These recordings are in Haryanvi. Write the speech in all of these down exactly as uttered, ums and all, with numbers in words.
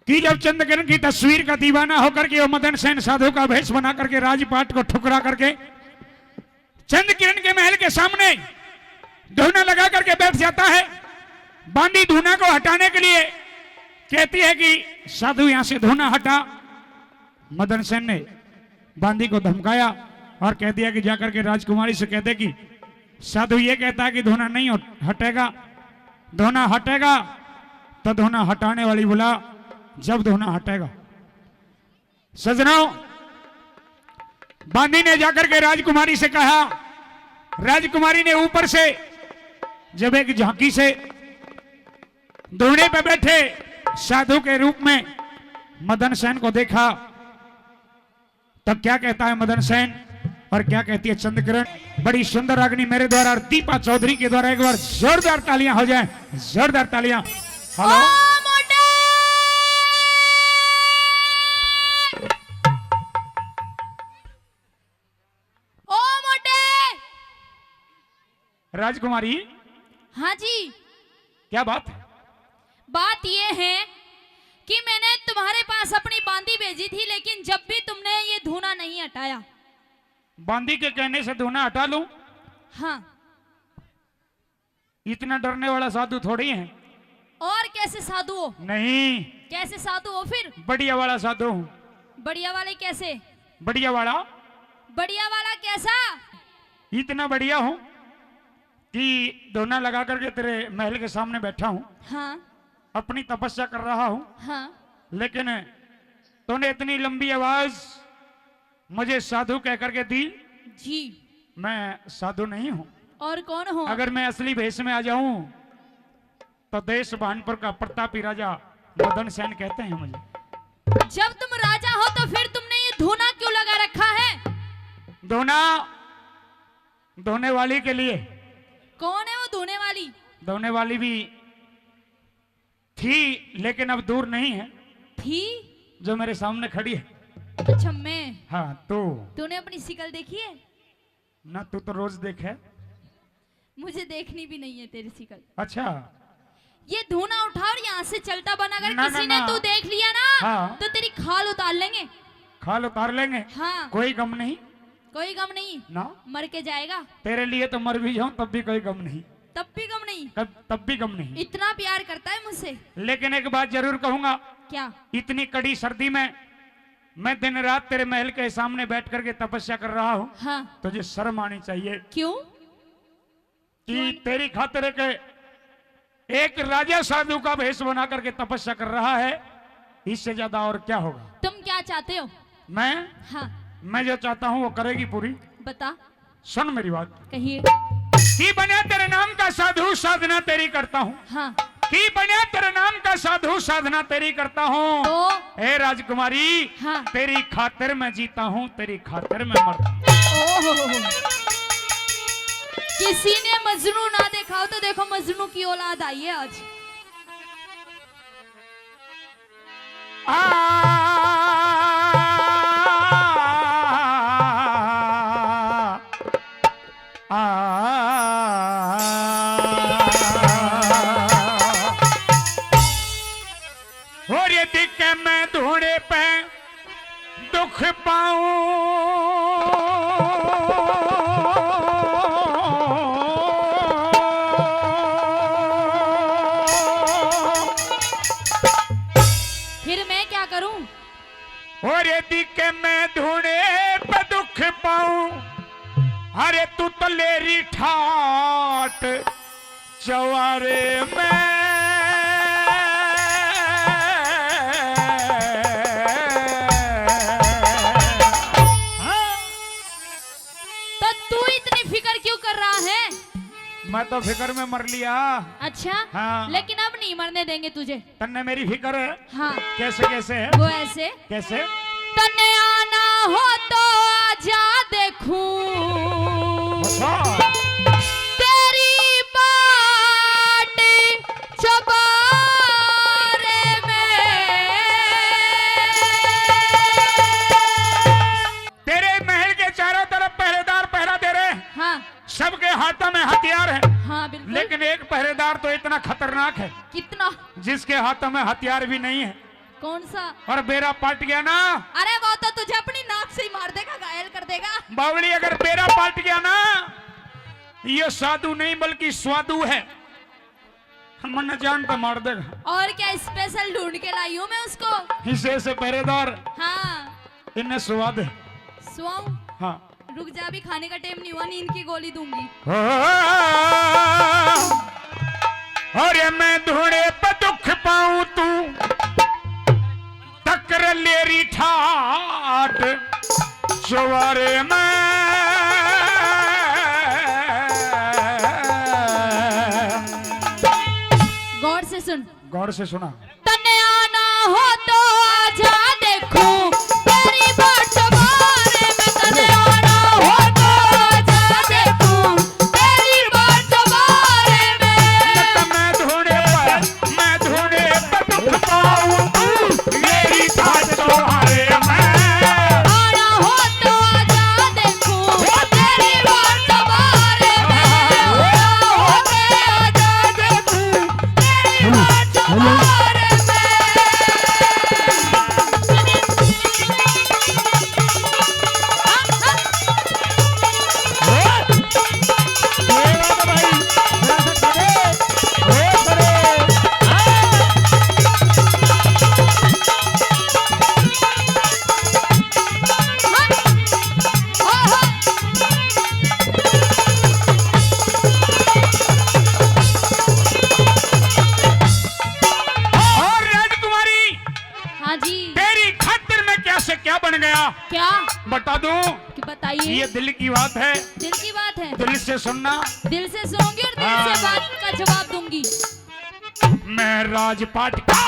कि जब चंद्रकिरण की तस्वीर का दीवाना होकर के वो मदन सेन साधु का भेष बना करके राजपाट को ठुकरा करके चंद्रकिरण के महल के सामने धूना लगा करके बैठ जाता है, बांदी धूना को हटाने के लिए कहती है कि साधु, यहां से धूना हटा। मदन सेन ने बांदी को धमकाया और कह दिया कि जाकर के राजकुमारी से कह दे कि साधु ये कहता है कि धूना नहीं हट-, हटेगा, धूना हटेगा तो धूना हटाने वाली बुला, जब धूना हटेगा। सजनों, बांदी ने जाकर के राजकुमारी से कहा, राजकुमारी ने ऊपर से जब एक झांकी से धूने पे बैठे साधु के रूप में मदन सेन को देखा, तब क्या कहता है मदन सेन और क्या कहती है चंद्रकिरण? बड़ी सुंदर रागनी मेरे द्वारा और दीपा चौधरी के द्वारा एक बार जोरदार तालियां हो जाएं, जोरदार तालियां। हेलो। ओ मोटे! ओ मोटे! राजकुमारी। हाँ जी। क्या बात है? बात ये है कि मैंने तुम्हारे पास अपनी बांदी भेजी थी, लेकिन जब भी तुमने ये धूना नहीं हटाया। बांदी के कहने से धूना हटा लूं? हाँ। इतना डरने वाला साधु थोड़ी है। और कैसे साधु हो? नहीं। कैसे साधु हो फिर? बढ़िया वाला साधु हूँ। बढ़िया वाले कैसे? बढ़िया वाला। बढ़िया वाला कैसा? इतना बढ़िया हूँ कि धूना लगा करके तेरे महल के सामने बैठा हूँ। हाँ। अपनी तपस्या कर रहा हूँ। हाँ। लेकिन तूने इतनी लंबी आवाज मुझे साधु कह करके दी। जी। मैं साधु नहीं हूँ। और कौन हो? अगर मैं असली भेष में आ जाऊं तो देश भानपुर का प्रतापी राजा मदन सेन कहते हैं मुझे। जब तुम राजा हो तो फिर तुमने ये धूना क्यों लगा रखा है? धूना धोने वाली के लिए। कौन है वो धोने वाली? धोने वाली भी थी, लेकिन अब दूर नहीं है। थी? जो मेरे सामने खड़ी है। अच्छा, मैं? हाँ, तू। तूने अपनी शिकल देखी है? ना, तू तो रोज देखे। मुझे देखनी भी नहीं है तेरी शिकल। अच्छा। ये धूना उठा और यहाँ से चलता बना, अगर ना, किसी ना, ने ना। तू देख लिया ना, हाँ। तो तेरी खाल उतार लेंगे। खाल उतार लेंगे? हाँ। कोई गम नहीं। कोई गम नहीं। ना। मर के जाएगा। तेरे लिए तो मर भी जाऊं तब भी कोई गम नहीं। तब भी गम नहीं। तब, तब भी गम नहीं। इतना प्यार करता है मुझसे। लेकिन एक बात जरूर कहूंगा। क्या? इतनी कड़ी सर्दी में मैं दिन रात तेरे महल के सामने बैठ करके तपस्या कर रहा हूँ। हाँ। तुझे शर्म आनी चाहिए। क्यों? कि तेरी खातिर एक, एक राजा साधु का भेष बना करके तपस्या कर रहा है, इससे ज्यादा और क्या होगा? तुम क्या चाहते हो? मैं? हाँ। मैं जो चाहता हूँ वो करेगी पूरी। बता। सुन मेरी बात। कहिए। कि बने तेरे नाम का साधु, साधना तेरी करता हूँ। हाँ। कि बने तेरे नाम का साधु, साधना तेरी करता हूँ। तो? ए राजकुमारी, हाँ। तेरी खातिर मैं जीता हूँ, तेरी खातिर मैं मरता हूँ। ओहो। किसी ने मजनू ना देखा हो तो देखो, मजनू की औलाद आई है आज। आ, आ, और यदि के मैं धूने पे दुख पाऊं, फिर मैं क्या करूं? और यदि के मैं धूने पे दुख पाऊं, अरे तू तलेरी ठाट चवारे में। हाँ। तो तू इतनी फिक्र क्यों कर रहा है? मैं तो फिक्र में मर लिया। अच्छा? हाँ। लेकिन अब नहीं मरने देंगे तुझे। तन्ने मेरी फिक्र है? हाँ। कैसे, कैसे है? वो ऐसे। कैसे? तन्ने आना हो तो आजा देखूं। अच्छा। तेरी बाट चबारे में। तेरे महल के चारों तरफ पहरेदार पहरा दे रहे हैं। हाँ। सबके हाथों में हथियार है। हाँ, बिल्कुल। लेकिन एक पहरेदार तो इतना खतरनाक है। कितना? जिसके हाथों में हथियार भी नहीं है, कौन सा? और बेरा पाट गया ना। अरे, वो तो तुझे अपनी नाक से ही मार देगा, घायल कर देगा। बावली, अगर बेरा पाट गया ना, ये साधु नहीं बल्कि स्वादु है। मन्ने जान तो मार देगा। और क्या, स्पेशल ढूंढ के लाई हूँ मैं उसको। हिस्से से पहरेदार। हाँ। इन्हें स्वाद है। स्वाऊं? हाँ। रुक जा, अभी खाने का टाइम नहीं हुआ, नींद की गोली दूंगी। अरे मैं धूणे पे दुख पाऊं, तू टकर लेरी ठाट चुबारे में। गौर से सुन। गौर से सुना। तन्ने आना हो तो आजा देखूं तेरी बाट बारे में, तन्ने आना हो तो आजा देखूं तेरी बाट बारे में। मैं धूणे पर, मैं धूणे पर दुख पाऊं, तू मेरी ठाट चुबारे में। आना हो तो आजा देखूं तेरी बाट बारे में, आना हो तो आजा देखूं। और राजकुमारी, हाँ जी। तेरी खातिर मैं क्या से क्या बन गया? क्या? बता दूं? कि बताइए। ये दिल की बात है। दिल की बात है। दिल से सुनना। दिल से सुनूंगी और दिल से हाँ। बात का जवाब दूंगी। मैं राजपाट का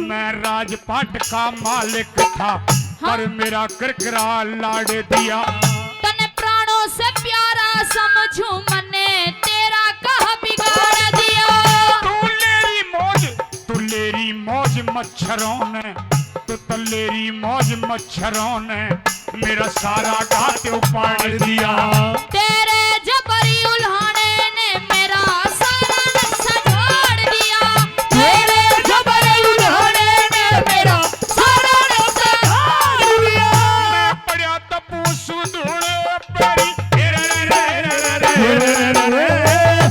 मैं राजपाट का मालिक था, हाँ। पर मेरा किरकिरा लाड़ दिया। तने प्राणों से प्यारा समझूं मन्ने, तेरा कह बिगाड़ दिया। तू लेरी मौज, तू लेरी मौज मच्छरों ने, तू तो लेरी मौज मच्छरों ने। मेरा सारा घात उपाड़ दिया। तेरे जबरी उल्हाने ने मेरा सारा नशा झाड़ दिया। तेरे जबरी उल्हाने ने मेरा सारा नशा झाड़ दिया। मैं पड़ा तपू सुधूणे पैरी,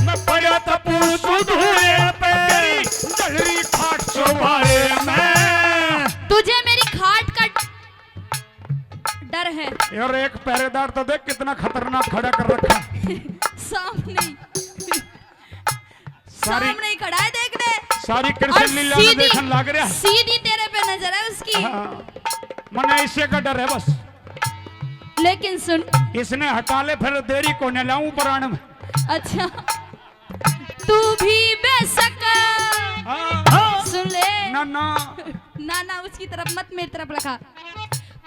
मैं पड़ा तपू सुधूणे पैरी, गलरी खाट चुबारे में। तुझे मेरी खाट का डर है। यार, एक पहरेदार तो देख कितना खतरनाक खड़ा कर रखा है। सामने ही, सारी, सामने ही खड़ा है, देख ले। सारी कृष्ण और लीला में सीधी, देखने लग रहा है। सीधी तेरे पे नजर है उसकी। हाँ, मने ऐसे का डर है बस। लेकिन सुन, इसने हटा ले, फिर देरी को न लाऊं प्राण में। अच्छा। तू भी बेशक, हाँ। सुन ले। ना, ना। ना, ना, उसकी तरफ मत, मेरी तरफ रखा।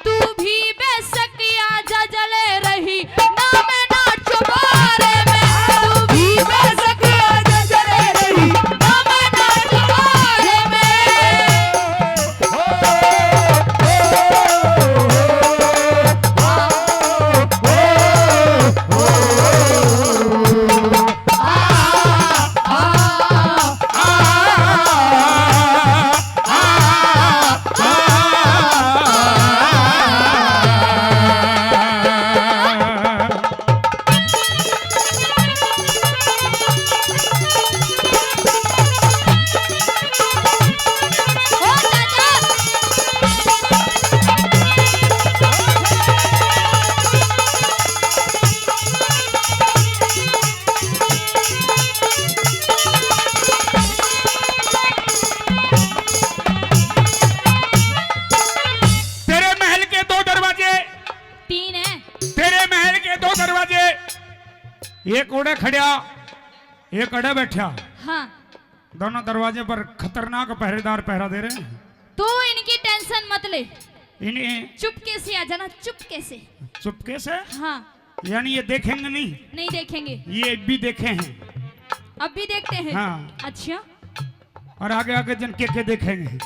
तू भी बेशक आजा जले रही, ना मैं ना चुबारे में। तू भी बेशक आजा जले रही, ना मैं ना चुबारे में। तेरे महल के दो दरवाजे। तीन है। तेरे महल के दो दरवाजे, एक ओड़े खड़या, एक अड़े बैठा। हाँ। दोनों दरवाजे पर खतरनाक पहरेदार पहरा दे रहे हैं। तू इनकी टेंशन मत ले। इन्हें चुपके से आ जाना, चुपके से। चुपके से? हाँ। यानी ये देखेंगे नहीं? नहीं देखेंगे। ये भी देखे हैं। अब भी देखते हैं? हाँ। अच्छा। और आगे आगे जन के के देखेंगे?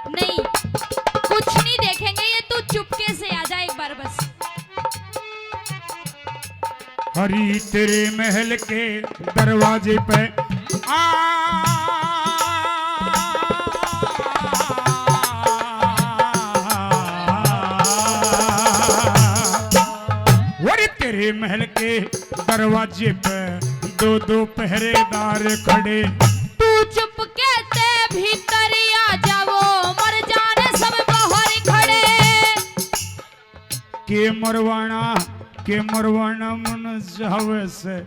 नहीं, कुछ नहीं देखेंगे, ये तू चुपके से आ जा एक बार बस। हरी तेरे महल के दरवाजे पे आ, हरी तेरे महल के दरवाजे पे दो दो पहरेदार खड़े। तू चुप कहते भीतर आ जावो, मर जाने सब बाहर खड़े। के मरवाना, के मरवाना मन चाहवे से,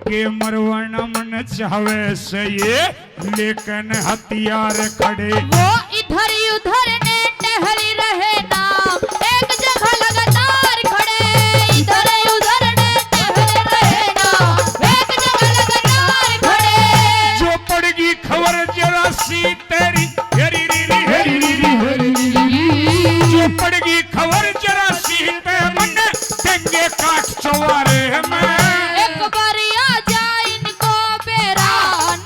के मरवाना मन चाहवे से, ये लेकिन हथियार खड़े। वो इधर उधर ने टहल रहे ना, एक जगह लगातार खड़े। इधर उधर ने टहल रहे ना, एक जगह लगातार खड़े। जो पड़गी खबर जरा सी तेरी, हेरी री री, हेरी री री, हेरी री री। जो पड़गी खबर जरा सी ते मन्ने टंगे काट चौबारे में। एक बार आ जा इनको बेरा,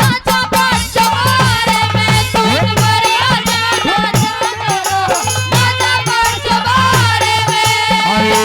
ना जा काट चौबारे में। तू एक बार आ जा, ना जा बेरा, ना जा काट चौबारे में। अरे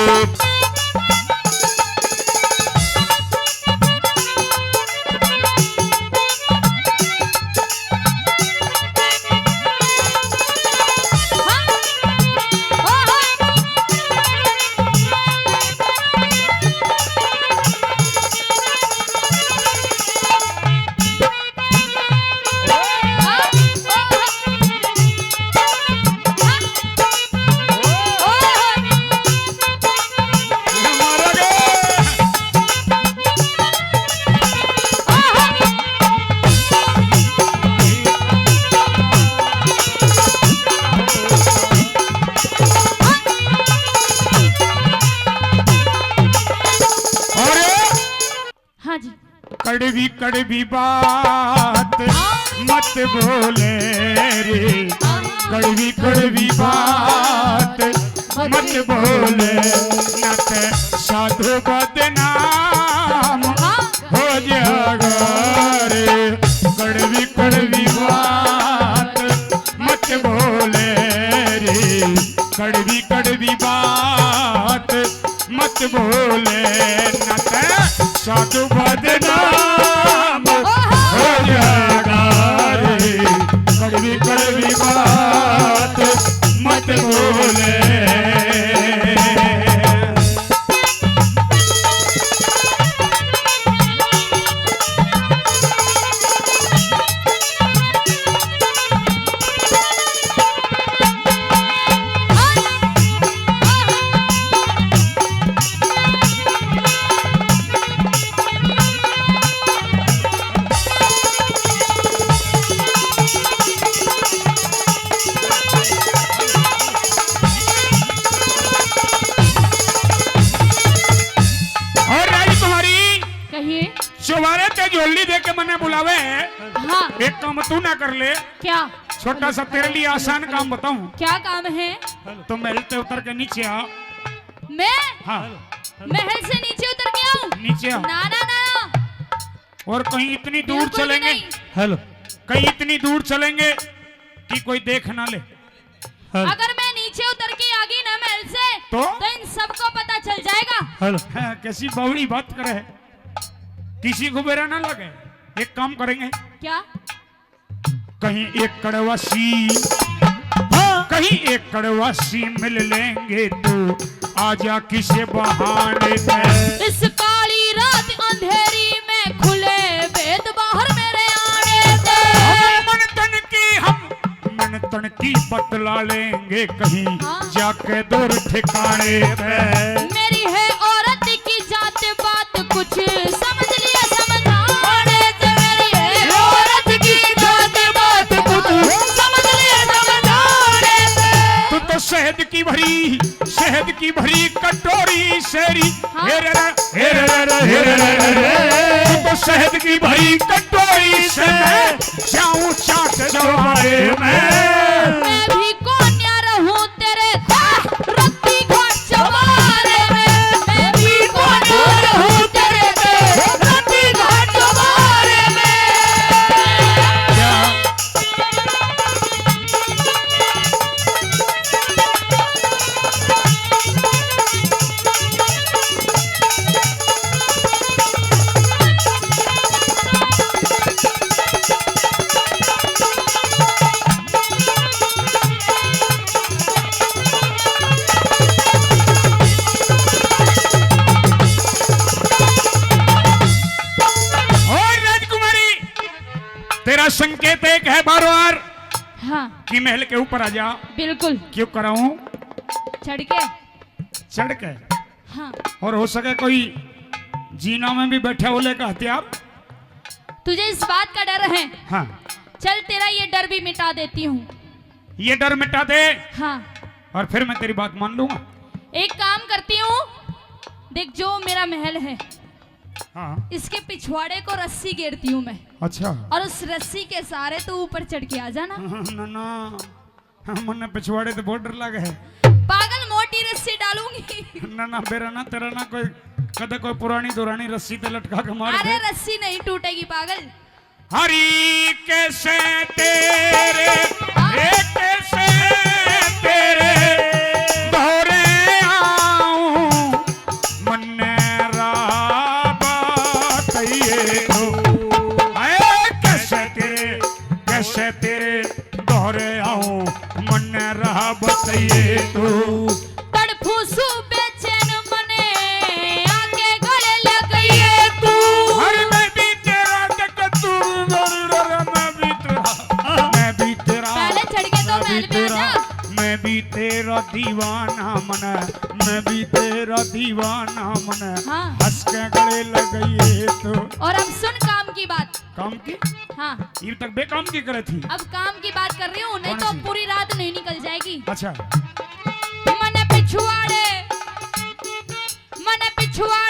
हाँ जी। कड़वी कड़वी बात मत बोले रे, कड़वी कड़वी बात मत बोले, ना ते साधु बदनाम हो जाएगा रे। कड़वी कड़वी बात मत बोले रे, कड़वी कड़वी बात मत बोले, न ते साधु बदनाम हो जाएगा रे। कड़वी कड़वी बात मत बोले। और राजकुमारी, कहिए। चौबारे ते झोली दे के मने बुलावे है। हाँ। एक काम तू ना कर ले। क्या? छोटा सा तेरे लिए आसान काम बताऊं। क्या काम है? तो महल से उतर के नीचे आ। मैं? हाँ। महल से नीचे उतर के आऊं? नीचे आ। ना, ना, ना, ना। और कहीं इतनी दूर बिल्कुल भी चलेंगे। नहीं। हेलो। कहीं इतनी दूर चलेंगे कि कोई देख ना ले। हेलो। अगर मैं नीचे उतर के आ गई ना महल से, तो? तो इन सबको पता चल जाएगा। हेलो। हाँ, कैसी बावली बात करे है। किसी को बेरा ना लगे। एक काम करेंगे। क्या? कहीं एक कड़वासी, हाँ। कहीं एक कड़वासी मिल लेंगे तो आजा किसे बहाने पे। इस काली रात अंधेरी में खुले भेद बाहर मेरे आने पे। हम मन तन की, हम मन तन की बतला लेंगे कहीं, हाँ। जाके दूर ठिकाने पे। मेरी है औरत की जात बात कुछ समझ लिया समझाने से, मेरी है औरत की जात बात कुछ समझ लिया समझाने से। तू तो शहद की भरी, शहद की भरी कटोरी से री, हाँ। हेरे रे, हेरे रे, हेरे रे। तू तो शहद की भरी कटोरी से मैं जाऊं चाट चौबारे में। मैं भी कोन्या रहूं तेरे रत्ती घाट चौबारे में, मैं भी कोन्या रहूं तेरे रत्ती घाट चौबारे में। का संकेत एक है बार बार हाँ, कि महल के ऊपर आ जा। बिल्कुल। क्यों कराऊं? चढ़ के। चढ़ के। हाँ। और हो सके कोई जीना में भी बैठा हो लेकर हथियार। तुझे इस बात का डर है? हाँ। चल, तेरा ये डर भी मिटा देती हूँ। ये डर मिटा दे। हाँ। और फिर मैं तेरी बात मान लूंगा। एक काम करती हूँ, देख, जो मेरा महल है, हाँ। इसके पिछवाड़े को रस्सी घेरती हूँ मैं, अच्छा। और उस रस्सी के सहारे तू ऊपर चढ़ के आ जाना। ना ना, मन्ने पिछवाड़े तो बहुत डर लगे है। पागल, मोटी रस्सी डालूंगी। ना ना, बेरा ना, तेरा ना कोई, कदे कोई पुरानी दुरानी रस्सी ते लटका के मार अरे, दे। रस्सी नहीं टूटेगी पागल। हरी कैसे तेरे, ए कैसे तेरे धोरे आऊं, मन्ने राह बताइए तो। ए कैसे तेरे, कैसे तेरे धोरे आऊं, मन्ने राह बताइए तो। तड़फू सू बेचैन मने आके गले लग गई है तू। अरे मैं भी तेरा, देख तू, मैं भी तेरा, मैं भी तेरा, पहले चढ़ के तो मैं भी महल में आ तेरा, जा। मैं भी तेरा दीवाना मन, मैं भी तेरा दीवाना मन, हाँ। हंस के गले लग गई है तू। और अब सुन काम की बात। काम की? हाँ। ये तक बेकाम की करे थी। अब काम की बात कर रही हूँ, नहीं कौन तो सी? पूरी रात नहीं निकल जाएगी। अच्छा। मन पिछुआड़े, मन पिछुआड़े